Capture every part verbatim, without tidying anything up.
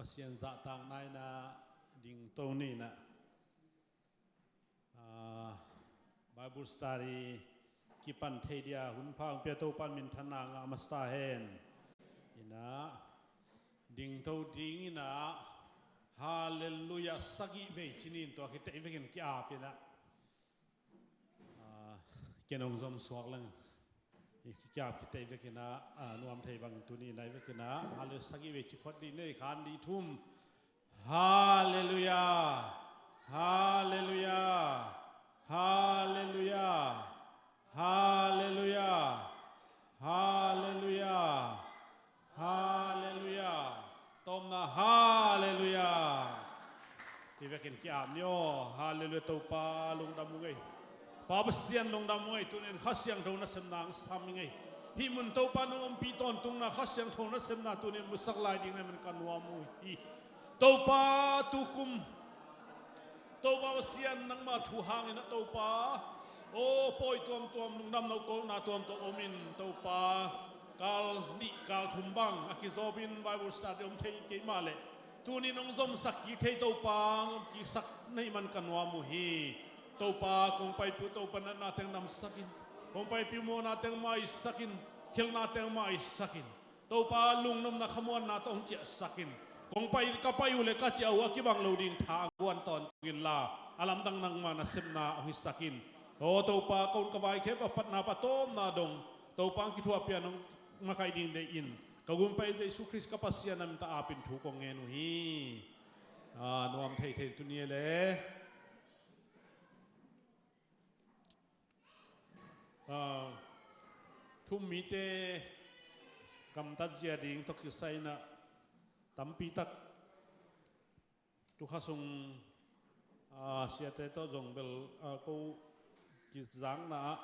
Pasian zahtakna in ah dingto ni in ah, ah, Bible study kipan thei dia hun pha hong pia Topa'n minthanna ngah masa ta hen. In ah dingto ding in ah Halleluiah sagih vei ci ni in, tua khit teh i vekin ki-ap in ah, ah, ken hong zom suak leng. I ki-ap khit teh i vekin ah, ah, nuam thei bang tuni in ah i vekin ah Halleluiah sagih vei ci phot dih ni, khat, nih, thum. Halleluiah. Halleluiah. Halleluiah. Halleluiah. Halleluiah. Halleluiah. Tawpna, Halleluiah. Hi vekin ki-ap ni aw. Halleluiah. Topa lungdam ung ei. Pa Pasian lungdam ung ei. Tuni in Kha Siangtho nasepna hong sam ing ei. Hih mun Topa nong ompih tawntungna Kha Siangtho nasepna tuni in musak lai ding na man ka nuam uh hi. Topa tukum Topa Pasian nangma thu hangin ah Topa, aw, pawi tuamtuam, lungdamna uh kawkna tuamtuam om in Topa, kal nih kal thum bang a kizawpin Bible study om thei kei mah leh tuni nong zomsak kik thei Topa, nong kiksak na hih man ka nuam uh hi. Topa kong paipih uh Topa natna teng namsak in, kong paipih uh mawhna teng maisak in, khialhna teng maisak in. Topa lungnopna khamuanna tawh hong ciahsak in. Kong pai, ka pai uh le ka ciah uh a kibang lo ding tha hong guan tawntung inla, a lamdang nangma nasepna hong hisak in. Aw Topa, ka hun ka vai khempeuh a patna, a tawpna dong Topa hong kithuahpih a nong makaih ding deih in. Ka gunpa Jesu Khrist ka Pasian na min tawh apin thu kong ngen uh hi. Ah, nuam theithei tuni e le. Ah, thu-um mite gamtat zia ding tawh kisai in ah tampi tak tu kha sung, ah, siate tawh zong bel, ah, ko kizakna ah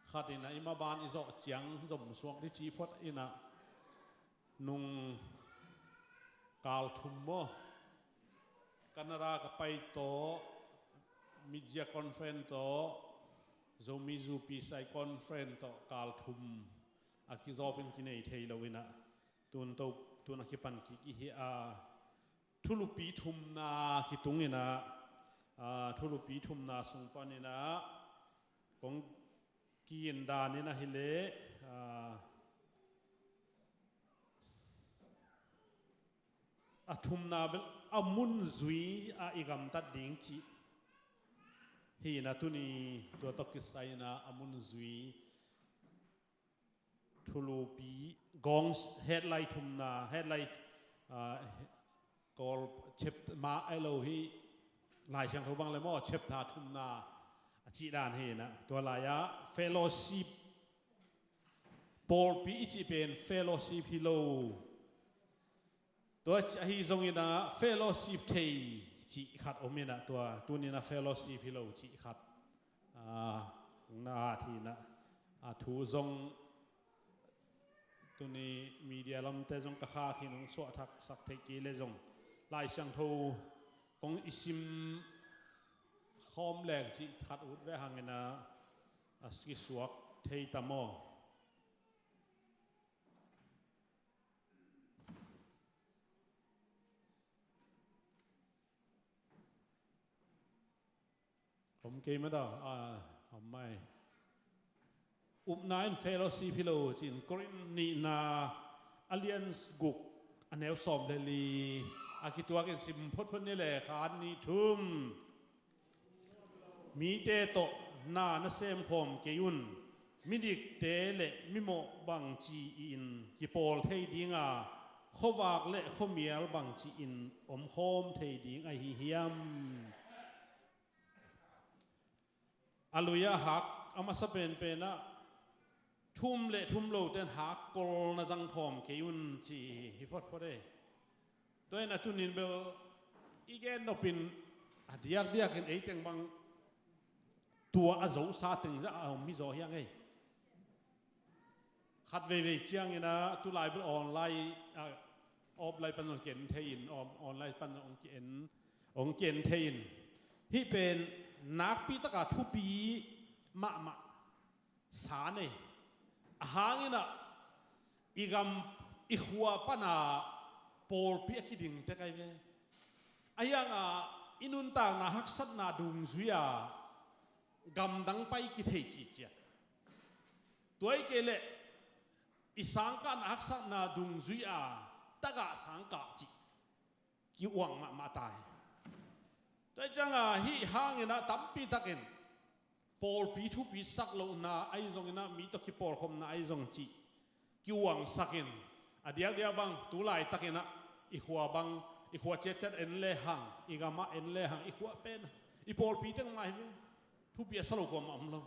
khat in ah i maban i zawh ciang zom suak ding ci phot in ah nung kal thum maw, Canada ka pai tawh, Media Conference tawh, Zomi Zupi Sai Conference tawh kal thum a kizawpin kinei thei lo in ah, tun to, tun a kipan kik i hi a, thulupi thumna kitung in ah, ah, thulupi thumna sung pan in ah kong ki-en dan in ahi leh, ah, a thumna bel a mun zui a i gamtat ding cih hi in ah tuni tua tawh kisai in ah a mun zui thulupi gawng headline thumna, headline, ah, Kawl chapter mah a hi lo hi, Lai Siangtho bang le maw, chapter thumna a cih dan hi in ah, tua lai-ah fellowship, pawlpi i cih pen fellowship hi lo. Tua ahi zongin ah fellowship thei cih khat om in ah, tua tuni in ah fellowship hi lo cih khat, ah, na hat hi in ah, a thu zong tuni media lamte zong ka khak hi in hong suahthaksak theih kei leh zong Lai Siangtho kong i sim khawm leng cih khat ut ve hang in ah a kisuak thei ta maw? Om kei mah dah, ah, om mai. Upna in fellowship hi lo ci-in Korin nihna a lian guk a neu sawm le li a kituakin sim photphot ni le, khat, nih, thum. Mite tawh na na sem khawm kei un. Midikte le mimawh bangci-in kipawl thei ding a, khuavak le khuamial bangci-in om khawm thei ding ahi hiam? A lui-ah hak a masa penpen ah thum le thum lote in hakkol na zang khawm kei un ci hi photphot e. Tua in a tunin bel i gen nopin a diakdiakin ei teng bang tua a zosa teng zah a om hi zaw hi a ngei. Khat veivei ciangin ah tulai bel online, ah, offline pan zong ki-en thei in, on-, online pan zong ki-en, hong ki-en thei in. Hih pen nakpi taka thupi mahmah sa nei. A hangin ah i gam, i khua pana pawlpi a kiding tek ahi ve. Ahi hangah i nuntakna haksatna dungzui-a gamdang pai kithei cihciat. Tua hi kei leh i sangkahna haksatna dungzui-a tagah sangkah cih ki-uang mahmah ta hi. Tua hi ciangah hih hanginah tampi takin pawlpi thupi sak lohna ahi zonginah mi tawh kipawlkhopna ahi zong cih ki-uangsakin, a diakdiak bang tu laitakinah i khua bang, i khua ciatciat en lehang, i gamah en lehang, i khua pen i pawlpi teng mah hi ve. Thupi a sa lo kuamah om lo.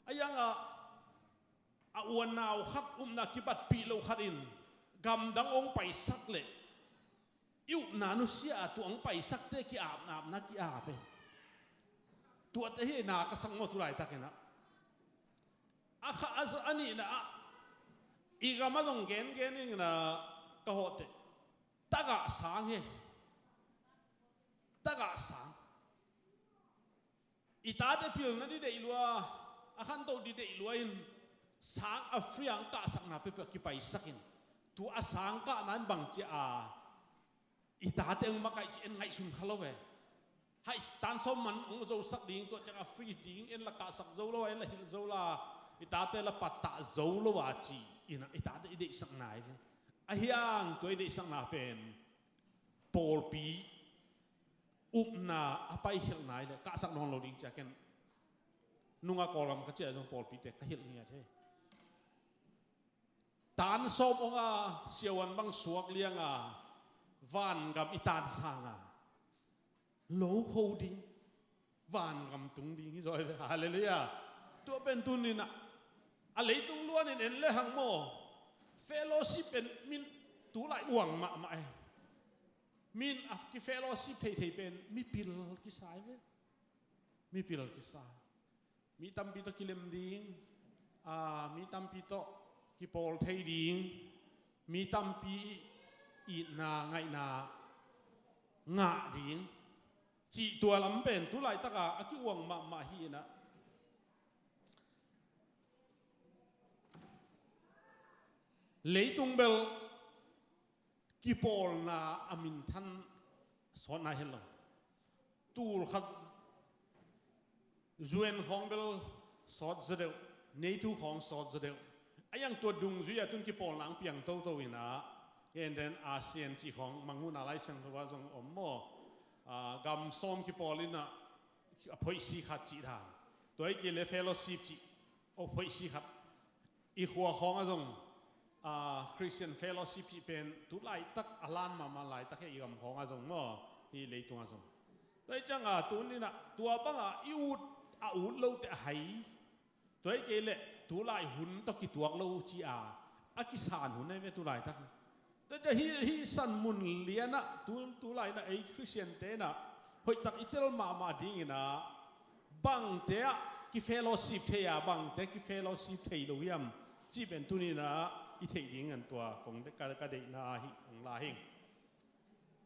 Ahi hangah a u a nau khat upna kibatpih lo khat in gamdang hong paisak leh i upna nusia a tua hong paisakte ki-apna apna ki-ap e. Tuate hi na ka sak maw tu laitakinah. A kha a, a nihna ah i gam a zong gengen inginah ka hawhteh tagah sang hi. Tagah sang. I tate pilna dih deih lua, a khantoh dih deih lua in sang a free a hong kahsakna peuhpeuh a kipaisakin, tua a sang kahna in bangci a i tate hong makaih cih en ngaihsun kha lo ve. Hai, tan sawm man hong zosak ding, tua ciang a free ding, en la kahsak zo lo a, en la hilh zo la, i tate la pattah zo lo a ci inah i tate i deihsakna hi ve. Ahi hang tua i deihsakna pen pawlpi upna a paikhialhna hi leh kahsak nawn lo ding cia ken nunga Kawlgam ka ciah zong pawlpite ka hilh ngiat hi. Tan sawm hong a siavuan bang suak lianga vangam i tan sanga lo kho ding, vangam tung ding hi zaw hi ve. Halleluiah. Tua pen tuninah a leitung luanin en lehang maw, fellowship pen min tulai uang mahmah e. Min a ki-fellowship theithei pen mipil kisa hi ve. Mipil kisa. Mi tampi tawh kilem ding, aa, mi tampi tawh kipawl thei ding, mi tampi itna ngaihna ngah ding cih tua lam pen tu laitaka a ki-uang mahmah hi inah. Leitung bel kipawlna a minthan sawtna hi lo. Tul khat U N khawng bel sawt zaw deuh, NATO khawng sawt zaw deuh. A iang tua dungzui a tun kipawlna ang piang toto inah, and then ASEAN cih khawng mangmuhna Lai Siangtho ah zong om maw? Ah, gam sawm kipawl inah a phoihsi khat cih dan. Tua hi kei le fellowship cih a phoihsi khat. I khua khawngah zong, aa, Christian Fellowship cih pen tu laitak a lan mahmah laitak hi, i gam khawngah zong maw, hih leitungah zong. Tua hi ciangah tuninah tua bangah i ut, a ut lote a hai. Tua hi kei leh tu lai hun tawh kituak lo uh ci-a a kisan hun ahi meh tu laitak. Tua ciah hih, hih san mun lianah tu, tu lainah ei Khristian tenah hoihtak i tel mahmah dinginah bangte ah ki-fellowship thei a, bangte ki-fellowship thei lo hiam cih pen tuninah i theih dingin tua kong de-, ka, ka deihna ahi hong la hi.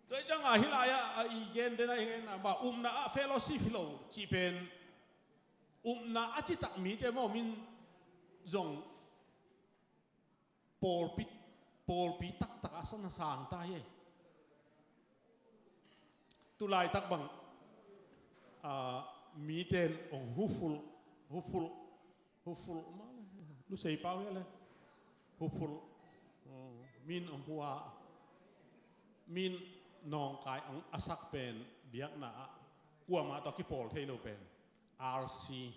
Tua hi ciangah hih lai-ah a i gen den a i gen a bah upna ah fellowship hi lo cih pen upna a citak mite maw min zong pawlpi, pawlpi taktak a sang a sang ta hi. Tu laitak bang, ah, mite in ong hupful, hupful, hupful, lusei pau hi le, hupful, mm, min ong hua, min nawngkai ong a sak pen biakna ah kuamah tawh kipawl thei lo pen R C.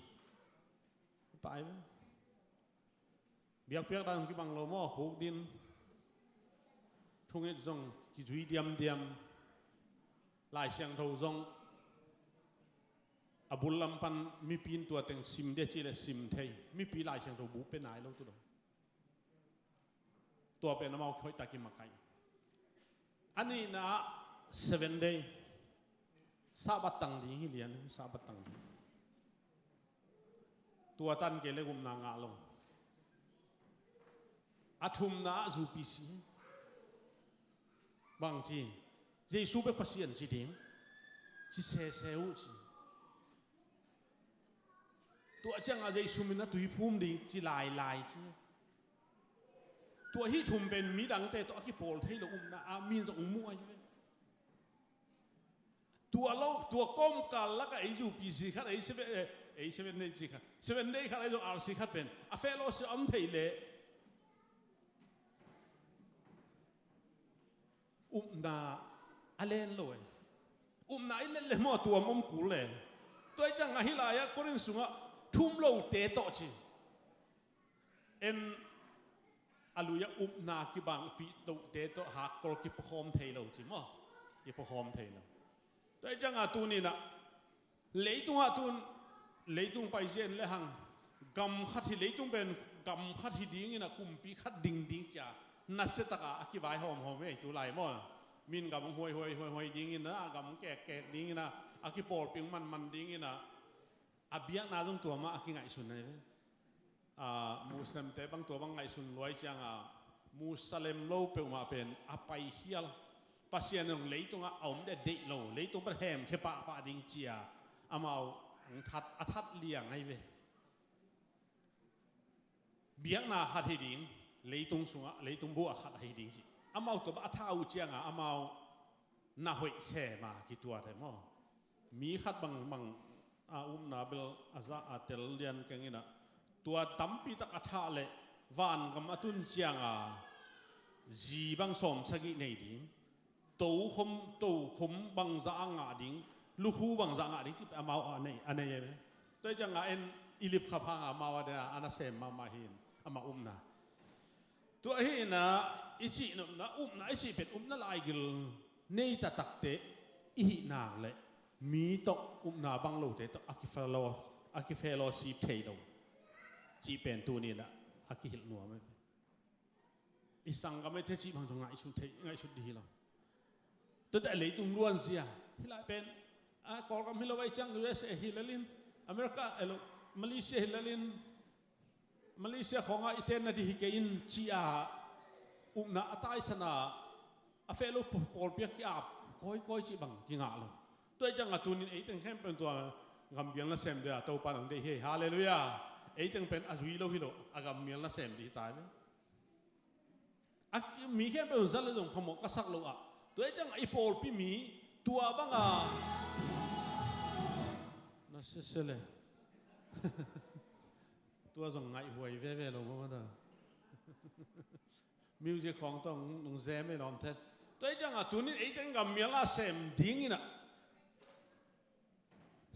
Pai ve. Biakpiak dan kibang lo maw, khukdin, thunget zong kizui diamdiam, Lai Siangtho zong a bul lam pan mipi in tua teng sim dia cih leh sim thei, mipi Lai Siangtho bu pe nai lo tu lo. Tua pen amau hoihtak kimakaih. A nihna ah seven day. Sabbath tang ding hi lian, Sabbath tang ding. Tua tan kei le gupna ngah lo. A thumna ah U P C. Bang ci, Jesu bek Pasian ci ding. Ci sese uh ci. Tua ciangah Jesu min a tui phum ding ci lailai ci. Tua hih thum pen midangte tawh a kipawl thei lo upna a min zong mu ahi ve. Tua lo, tua kawmkal lakah ei U P C khat, ei Seven, eh, ei Seven Day ci khat, Seven Day khat, ei zong R C khat pen a fellowship a om thei leh upna a len lo e. Upna i let le maw, tua om kul le. Tua i ciangah hih lai-ah Korin sungah thum lote tawh ci. En a lui-ah upna kibangpih lote tawh hakkol kipuakhawm thei lo ci maw? Kipuakhawm thei lo. Tua i ciangah tuninah leitungah tun leitung paizia in le hang gam khat hi, leitung pen gam khat hi dinginah kumpi khat ding ding cia nasiataka a kivaihawmhawm ei tu lai maw? Min gam huaihuai huaihuai dinginah, gam kekkek dinginah, a kipawlpih manman dinginah, a biakna zong tua mah a kingaihsun ahi ve. Aa, Muslimte bang tua bang ngaihsun luai cianga Muslim lo peuhmah pen a paikhial, Pasian zong leitungah a om deh deih lo, leitung pan hemkhia pahpah ding cia amau hong that, a that liang ahi ve. Biakna khat hi ding, leitung sungah, leitung buah khat ahi ding ci. Amau tua bang a tha uh cianga amau na hoih sema kituate maw? Mi khat bangbang a upna bel a zah a tel lian kenginah tua tampitak a thah le vangam a tun cianga zi bang sawmsagih nei ding, tokhom, tokhom bangzah a ngah ding, lukhu bangzah a ngah ding cih amau a nei, a nei e. Tua i cianga en i lipkhap hanga amau a dena a nasem mahmah hi in amah upna. Tua hi inah i cihnopna, upna i cih pen upna laigil nei taktakte i hih nak le mi tawh upna bang lote tawh a kifelo, a kifellowship thei lo cih pen tuninah a kihilh nuam e. I sanggam eite cih bang tawh ngaihsut thei, ngaihsut dih hi lo. Tuate leitung luanzia hih lai pen a Kawlgam hi lo, a i ciang U S A hi lelin, America elo, Malaysia hi lelin, Malaysia khawngah i tenna dih hi kei in ci-a upna a taisana a feh lo pawlpi a ki-ap kawikawi cih bang kingah lo. Tua i ciangah tunin eiteng khempeuh tua gammial nasem dia Topa nang deih hi. Halleluiah. Eiteng pen a zui lo hi lo, a gammial nasem dih hi ta hi ve. A mi khempeuh zat le zong phamawh ka sak lo ah, tua i ciangah i pawlpi mi tua banga na sese le tua zong ngaihhuai veve lo mawmawta. Music khawng tawh nung zem ei lawm then. Tua i ciangah tunin eiteng gammial a sem dinginah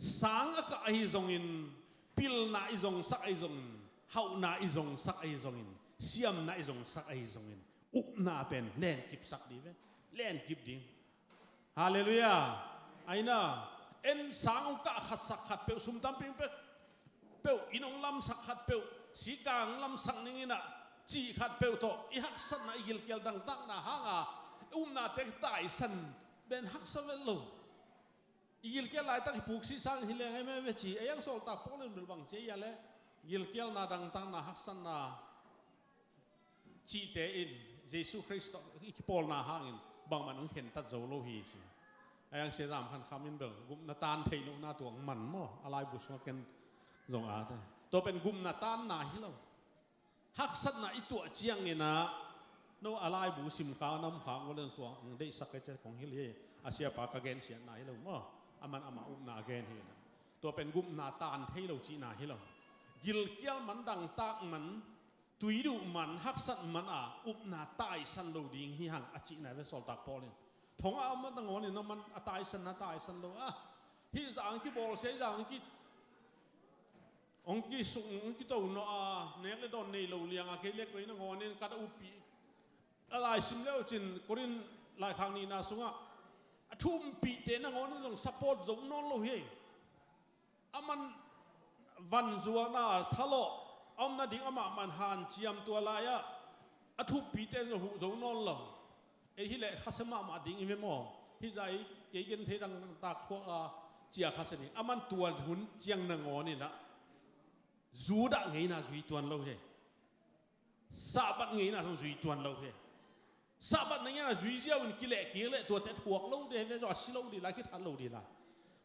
sang a kah ahi zongin, pilna i zongsak ahi zongin, hauhna i zongsak ahi zongin, siamna i zongsak ahi zongin, upna pen lenkipsak dih ve. Lenkip ding. Halleluiah. Aina en sang hong kah khatsak khatpeuh, sum tampi hong pek peuh, inn hong lamsak khatpeuh, sikang hong lamsak ninginah cih khatpeuh tawh i haksatna, i gilkial dangtakna hanga upnate taisan ben haksa vet lo. I gilkial laitak i puksih sang hi leng ei meme ci, ei ang sawltak Paul in bel bang ci ei a le gilkialna, dangtakna, haksatna cihte in Jesu Khrist tawh i kipawlna hangin bangmah in hong khentat zo lo hi ci. Ei ang Sia Zam Khan Kham in bel gupna tan theih lohna tua hong man maw, a laibu sungah ken zong a te. Tua pen gupna tanna hi lo. Haksatna i tuah cianginah no a laibu simkhak, namkhak ngol in tua ang deihsak kei ciah kong hilh hi. A siapa ka gensiatna hi lo maw? Aman amah upna a gen hi inah tua pen gupna tan thei lo cihna hi lo. Gilkial man, dangtak man, tuiduh man, haksat man a upna taisan lo ding hi hang a cihna ve sawltak Paul in. Thongah a om nangawn in aman a taisanna taisan lo a, hih zah ang kibawlsia, hih zah ang ki hong kisuk, hong kito nawh a, nek le dawn nei lo lianga kei le koi nangawnin ka ta upih. A laisim le uh cin Korin laikhak nihna sungah a thumpihte nangawnin zong support zo nawn lo hi. Aman vanzuakna thalawh a om nading amah man hanciam tua lai-ah a thumpihte zong huh zo nawn lo. Ei hileh khasia mahmah ding i ve maw? Hih zah ei kei gen thei dangtak thuak a cia khasia ding. Aman tua hun ciang nangawn inah Judah ngeina zui tuan lo hi. Sabbath ngeina zong zui tuan lo hi. Sabbath ngeina zui ziau in kileh kik leh tuate thuak lo ding hi ve, zong a si lo ding lai, kithat lo ding lai.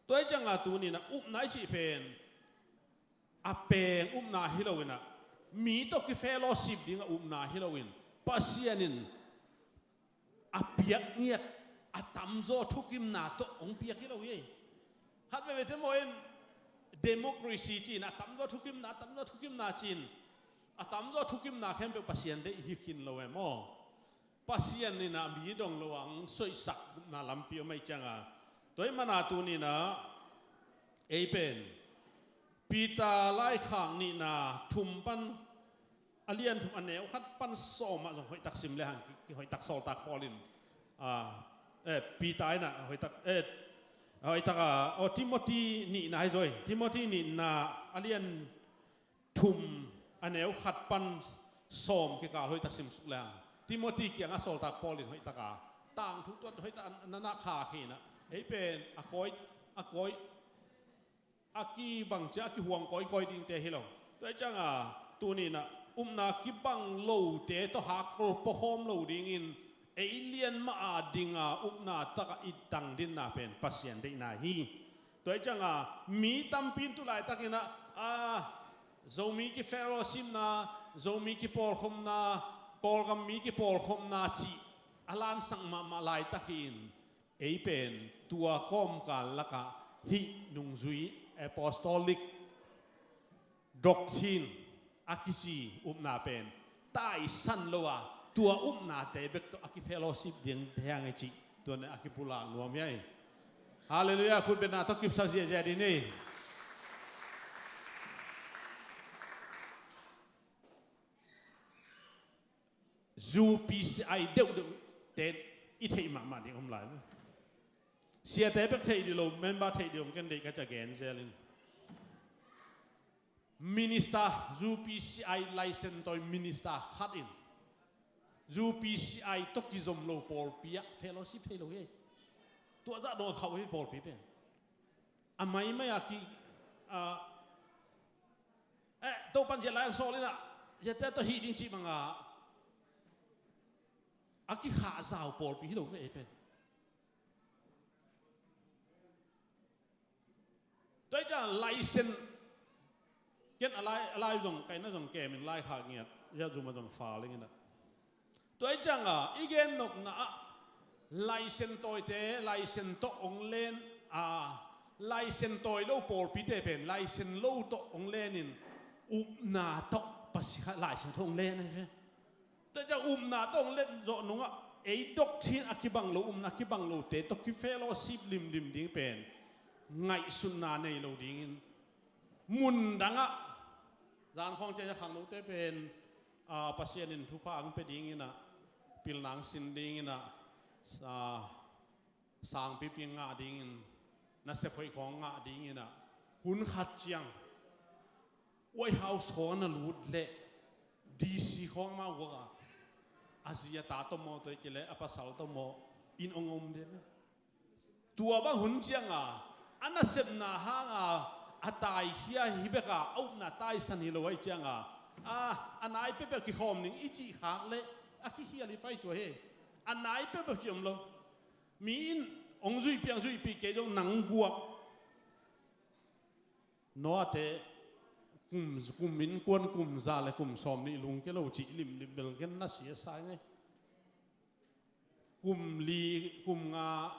Tua i cianga tuninah upna i cih pen a peng upna hi loinah mi tawh kifellowship dingah upna hi loin Pasian in a piak ngiat a tamzaw thukimna tawh hong piak hi lo hi. Khat veve te maw in democracy ci-in a tamzaw thukimna, a tamzaw thukimna ci-in a tamzaw thukimna khempeuh Pasian deih hi khin lo e maw? Pasian in a mi dong lo ang soihsak na lampi om aih cianga tua ih mana tuni-in a ei pen Peter laikhak nihna thum pan a lian thum a neu khat pan sawm ah zong hoihtak sim le hang ki, ki hoihtak Sawltak Paul in, ah, eh, Peter in a hoihtak, eh, hoihtak a, oh, Timothy nihna hi zaw hi. Timothy nihna a lian thum a neu khat pan sawm kikal hoihtak sim suk le hang Timothy kiangah Sawltak Paul in hoihtak a tangthu tuat hoihtak a na na khak hi-in a ei pen a kawi, a kawi a kibang cia a kihuang kawikawi dingte hi lo. Tua ih cianga tuni-in a upna kibang lote tawh hakkol pawkhawm lo dingin ei lian mah a dinga upna takah i tang dinna pen Pasian deihna hi. Tua ih cianga mi tampi in tu laitakin a, a, Zomi kifellowshipna, Zomi kipawlkhopna, Kawlgam mi kipawlkhopna cih a lansak mahmah laitakin ei pen tua kawmkal lakah hih nungzui apostolic doctrine a kici upna pen taisan lo a, tua upnate bek tawh a kifellowship ding te hang e cih tua a kipulak nuam hi ai. Halleluiah, khutbetna tawh kipsak ziahziah dih ni. U P C I deuhdeuh te i theih mahmah ding om lai. Siate bek theih dih lo, member theih dih om ken deih ka ca gen zel in. Minister, U P C I license tawi minister khat in U P C I tawh kizom lo pawlpi ah fellowship thei lo hi. Tua zah dong a khauh hi pawlpi pen. A maimai a ki, a, eh, Topan ziah lai ang sawl in a, ziate tawh hih ding cih banga a kikhahzau pawlpi hi lo ve ei pen. Tua ih ciang license ken a lai, a lai zong kaina zong kemin laikhak ngiat ziah zuma zong fal ing in a. Tua ih cianga i gen nopna ah license tawite license tawh ong len a, license tawi lo pawlpite pen license lo tawh ong lenin upna tawh Pasian kha license tawh ong len ahi ve. Tua ih ciang upna tawh ong len zawh nungah ei doctrine a kibang lo, upna kibang lote tawh kifellowship limlim ding pen ngaihsutna nei lo dingin mundangah zan khawng ciah khangnote pen, a, Pasian in thupha ang pia dingin a, pilna ang sin dingin a, a, sangpipi ngah dingin, nasep hoih khawng ngah dingin a, hun khat ciang White House khawng na lut leh D C khawng mah guak a, a zi a ta tawh maw, tua ih kei leh a pasal tawh maw, in ong om ding. Tua bang hun cianga a nasepna hanga a taikhia hi beka, a upna taisan hi lo aih cianga, a, a nai peuhpeuh kikhawm ning i cih khak leh a kikhial hi pai tua hi. A nai peuhpeuh ci om lo. Mi in ong zuihpiang zuihpih kei zong nang guak. Noah te kum, kum innkuan kum za le kum sawm nih lungke lo cih limlim bel ken na sia sa ngai. Kum li, kum nga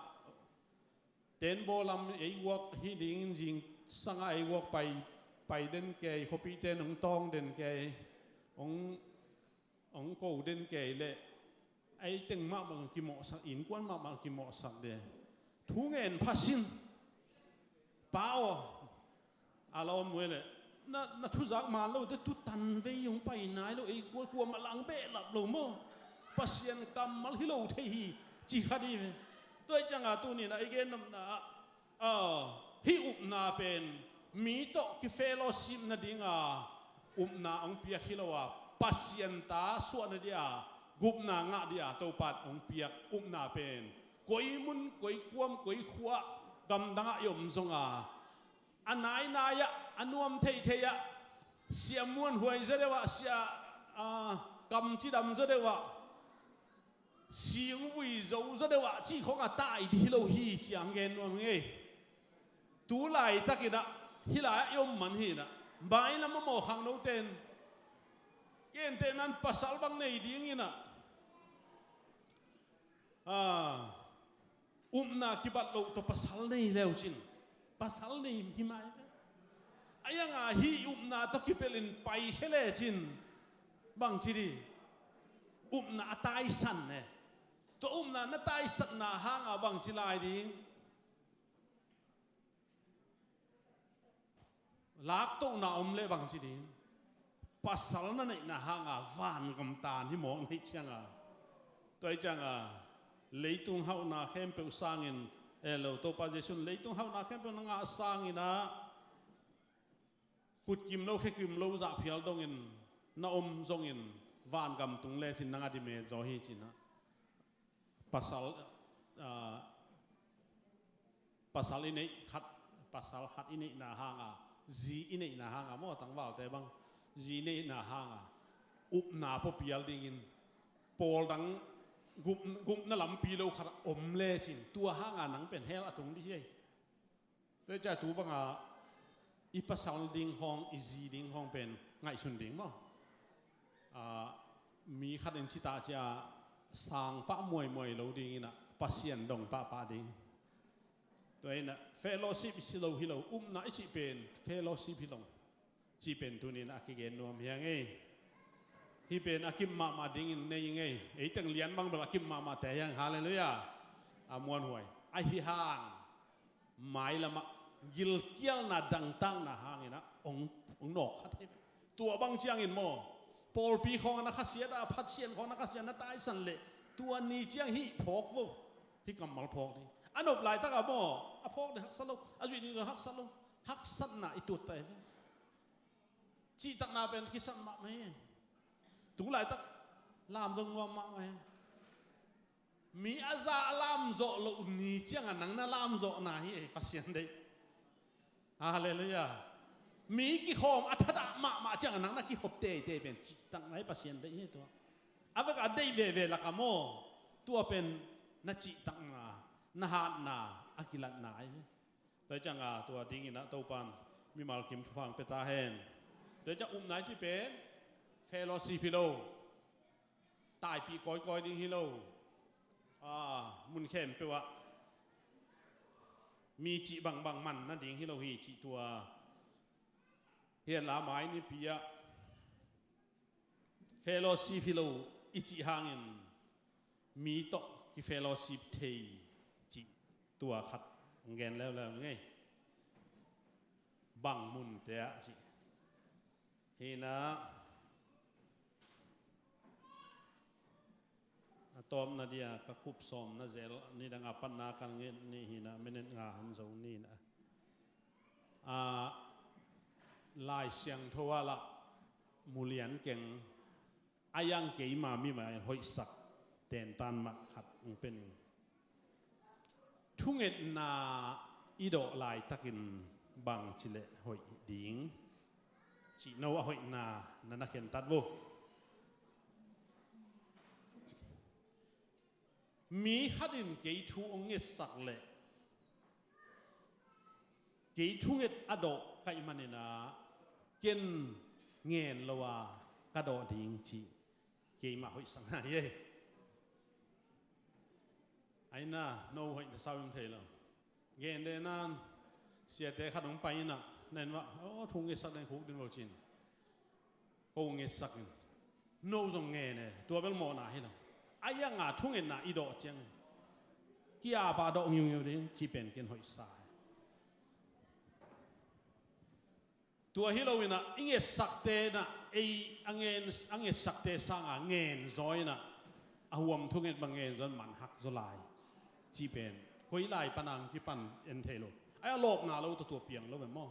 tenbaw lam ei guak hi dingin zingsanga ei guak pai, pai den kei, khuapihte in hong tawng den kei, hong, hong ko den kei leh ei teng mahmah kimawhsak, innkuan mahmah kimawhsak de. Thu ngen phasin. Pa aw, a lawm muai leh na, na thuzak man lote tu tanvei hong pai nai lo, ei kua, kuamah lang behlap lo maw? Pasian kammal hi lo thei hi, ci kha dih ve. Tua ih cianga tuni-in a i gen nopna ah, a, hih upna pen mi tawh kifellowship nadinga upna hong piak hi lo a, Pasian ta suah nadia gupna ngah dia Topan hong piak upna pen koi mun, koi kuam, koi khua, gamdangah i om zonga a nainai ah, a nuam theithei ah, sia muanhuai zaw deuh ah, sia, a, kam cidam zaw deuh ah, singvui zo zaw deuh ah cih khawngah tai dih hi lo hi ci-in gen nuam hi ngei. Tu laitakin ah hih lai-ah i om man hi-in ah, bailam a mawh khangnote in gentehna-in pasal bang nei dingin ah, Ah, upna kibat loh tawh pasal nei leucin, pasal nei hi mai ve. A ianga hih upna tawh kipelhin paikhia lecin bangci ding? Upna a taisan e. Tua upna na taisatna hanga bangci lai ding? Laktohna om leh bangci ding? Pasal na neihna hanga vangam taan hi mawk na hih cianga, tua hi cianga leitung hauhna khempeuh sangin, eh, lo, Topa Jesuh in leitung hauhna khempeuh na ngah sangin ah, khutkim lo, khekim lo zahphial dongin na om zongin vangam tung lecin nang a ding met zaw hi, ci-in ah. Pasal, ah, pasal i neih khat, pasal khat i neihna hanga, zi i neihna hanga maw, tangvalte bang, zi i neihna hanga upna pua pial dingin pawl dang gup, gupna lampi lo khat om lecin, tua hanga nang pen hell a tung ding hi. Tua hi ciang tu banga i pasal ding khawng, i zi ding khawng pen ngaihsun ding maw. Ah, mi khat in ci ta ciang sang pah muaimuai lo dingin ah Pasian dong pahpah ding. Tua hi-in ah fellowship hi lo, hi lo, upna i cih pen fellowship hi lo. Cih pen tuni-in a kigen nuam hi ing ei. Hih pen a kim mahmah dingin nei ing ei. Ei teng lian bang bel a kim mahmahte hi ing. Halleluiah. A muanhuai. Ahi hang mailamah gilkialna dangtakna hangin ah hong, hong nawk kha thei. Tua bang ciangin maw, pawlpi khawng na khasiat a, Pasian khawng na khasiat, na taisan leh tua ni ciang hih phawk vo. Hih kammal phawk ding. A nop laitak ah maw, a phawk ding haksa lo, a zuih ding haksa lo. Haksatna i tuat ta hi ve. Cihtakna pen kisam mahmah hi. Tu laitak lam zong nuam mahmah hi. Mi a za a lamzawh loh ni ciangah nang na lamzawhna hi ei, Pasian deih. Halleluiah. Mi kikhawm a thadah mahmah ciangah nang na kikhop teitei pen cihtakna hi, Pasian deih hi tua. A vekah deih veve lakah maw, tua pen na cihtakna, na hatna a kilatna ahi ve. Tua hi ciangah tua dingin ah Topan mimal kim thupha hong pia ta hen. Tua hi ciang upna i cih pen fellowship hi lo, taipih kawikawi ding hi lo. Ah, mun khempeuh ah mi cih bangbang man nading hi lo hi, cih tua hi. Hen la, mai nipi ah fellowship hi lo i cih hangin mi tawh kifellowship thei cih tua khat hong gen leuleu ing ei. Bang munte ah cih. Hi-in ah, a tawpna dia ka khup sawm na zel, nidang a patna kan nget ni hi-in ah, minute nga han zo ni-in ah. Ah, Lai Siangtho ah lah mu lian keng, a iang keima mimal hoihsak tentan mah khat hong pia ning. Thungetna i dawh laitakin bangci leh hoih ding cih no a hoihna na na khentat vo. Mi khat in kei thu hong ngetsak leh kei thunget a dawh ka hih manin ah ken ngen lo a ka dawh ding cih keimah hoihsakna hi ei. Aina, no hoih na sau in thei lo. Gen deh nan, siate khat hong pai in ah, na inn uah, "Aw, thu ngetsak ding khuk ding lo," ci-in ko ngetsak in, no zong ngen e, tua bel mawhna hi lo. A ianga thungetna i dawh ciang, ki-ap a dawh ngiungeu ding cih pen ken hoihsa hi. Tua hi lo-in ah i ngetsakte in ah, ei a ngen, a ngetsakte sanga ngen zaw in ah, a huam thunget bang ngen zaw in man hak zaw lai cih pen koi lai pan a hong kipan en thei lo. Ai, a lawpna lo tawh tua piang lo ve maw.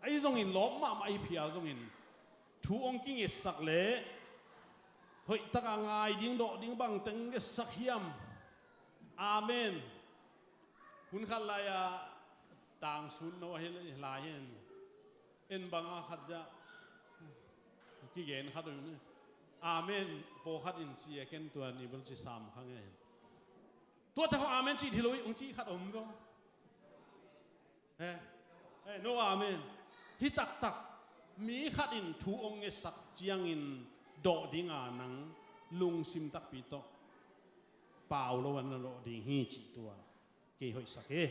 Ahi zongin lawp mahmah ahi phial zongin thu hong kingetsak leh hoihtak a ngai ding, dawh ding bang teng ngetsak hiam? Amen. Hun khat lai-a tangsun no ahi lai hi-in, en banga khat zah kigen khat uh in, "Amen," pawlkhat in ci a, ken tua ni bel ci sam kha ngei. Tuate hong amen cih hi lo hi, hong cih khat om ve. Eh, eh, no amen. Hi taktak, mi khat in thu hong ngetsak ciangin dawh dinga nang lungsim takpi tawh pau lo an na lawh ding hi cih tua kei hoihsak hi.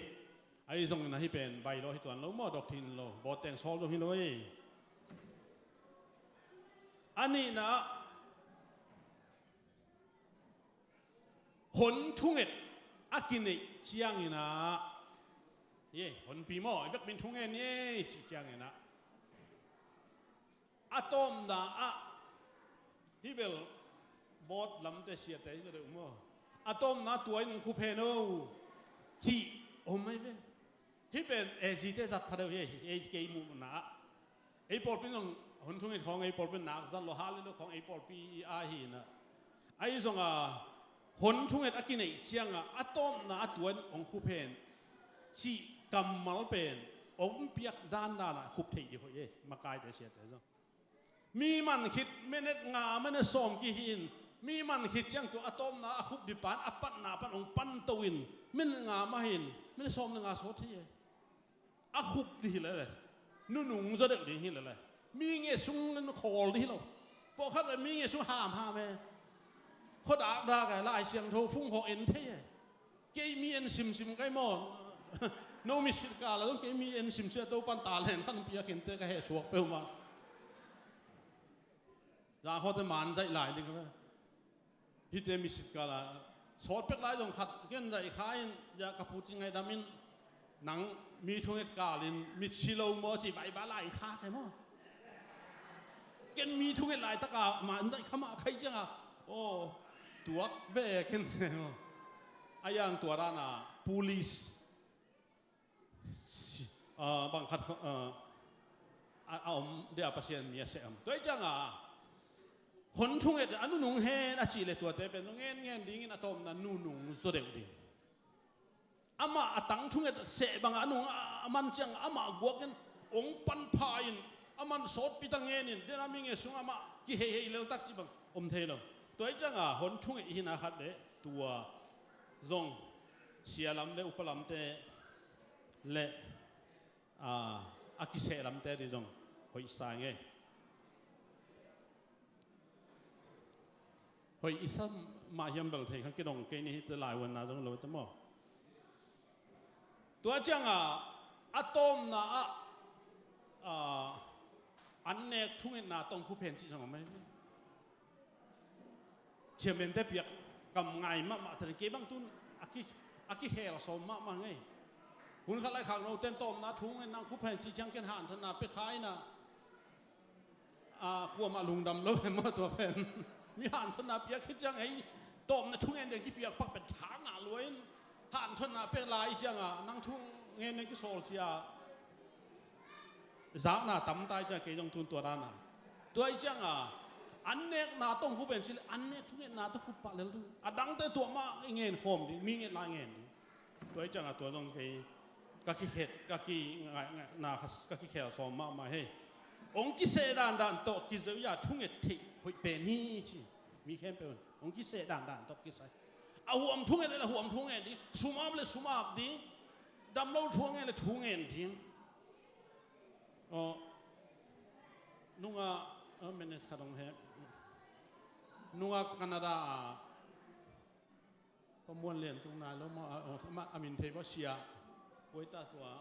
Ahi zongin ahi pen bai lo hi tuan lo maw, dok thin lo, bawt teng sawl zong hi lo hi. A nihna ah, hon thunget a kineih ciangin ah, ye, honpi maw, i vekpi in thungen ye cih ciangin ah, a tawpna ah, hi bel bawt lamte siate hi zaw deuh maw, a tawpna tua in hong khup hen o cih om ahi ve. Hih pen A Z te zat pha deuh hi, ei kei muhna ah. Ei pawlpi in zong hon thunget khawng, ei pawlpi in nak zat lo, hal lo khawng ei pawlpi i a hi na. Ahi zong a, hon thunget a kineih ciang a, a tawpna a tua in hong khup hen cih kammal pen hong piak dandan a khup theih ding hoih e, makaite siate zong. Mi man khit minute nga, minute sawm kihi in, mi man khit ciang tua a tawpna a khup ding pan, a patna pan hong pan to in, minute nga mah in, minute sawm le nga sawt hi e. A khup ding hi lele, nunung zaw deuh ding hi lele, mi nget sung le khawl ding hi lo. Pawlkhat le mi nget sung hamham e. Khuadakdak e, Lai Siangtho phung khawng en thei e. Kei mi en simsim kai maw? No mitsit kal a zong kei mi en simsim a, Topan talent khat hong piak in teh ka heh suak peuhmah. Zang khawngte man zaih lai ding ka ve. Hihte mitsit kal a sawt pek lai zong khat ken zaih kha in, ya ka pu ci ngaihdam in, nang mi thunget kal in mitsi lo maw ci, bai ba lai kha kai maw? Ken mi thunget laitak a man zaih kha mah kai ciang a, aw, tuak ve ken ci maw? A yang tua dan a police si-, ah, bang khat, ah, a, a om dia Pasian mi a seh am. Tua hi ciang a, hon thunget a nunung hen a cih le tuate pen ngen ngen dingin a tawpna nunung zaw deuh ding. Amah a tang thunget seh bang a nung a, a man ciang amah guak in hong pan pha in, a man sawtpi ta ngen in, dena mi nget sung amah kiheihei leltak cih bang om thei lo. Tua hi ciang a hon thunget i hina khat le tua zong sia lam le upa lamte le, a, a kiseh lamte ding zong hoih sa ing e. Hoih i sa mah hiam bel thei kha, kidong kei ni hi te, laivuanna zong lo te maw? Tua ciang a, a tawpna ah, a, an nek thungetna tawh hong khup hen cih zong om ahi ve. Chairman te piak kam ngai mahmah te, kei bang tun a ki, a kikhel sawm mahmah ngei. Hun khat lai khak noten tawpna thungen nang khup hen cih ciang ken hanthawnna pia kha in a, a, kuamah lungdam lo hen maw tua pen. Mi hanthawnna piak khit ciang ei tawpna thungen deng kipiak pak pen tha ngah lua in, hanthawnna pia lai ciang a nang thungen deng kisawl cia. Zakna tam ta hi ciang kei zong tun tua dan a. Tua hi ciang a, an nekna tawh hong khup en cih leh an nek thungetna tawh khup pah lel ding. A dangte tua mah i ngen khawm ding, mi nget lai ngen ding. Tua hi ciang a tua zong kei ka kikhet, ka ki, ngai, ngai, na ka, ka kikhel sawm mahmah hi. Hong kiseh dandan tawh kizeu a thunget theih hoih pen hi ci. Mi khempeuh in hong kiseh dandan tawh kisai. A huam thungen le a huam thungen ding, sum ap le sum ap ding, dam lo thu ngen le thu ngen ding. Aw, nunga, a, minute khat hong he. Nunga Canada a, pa Muan Lian tung nai lo maw, a, a, a min thei maw, sia. Koi ta tua.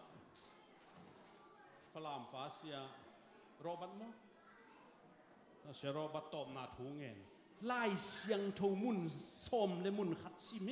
Falam pa sia. Robert maw? A, sia Robert tawpna thu ngen. Lai Siangtho mun sawm le mun khat sim hi.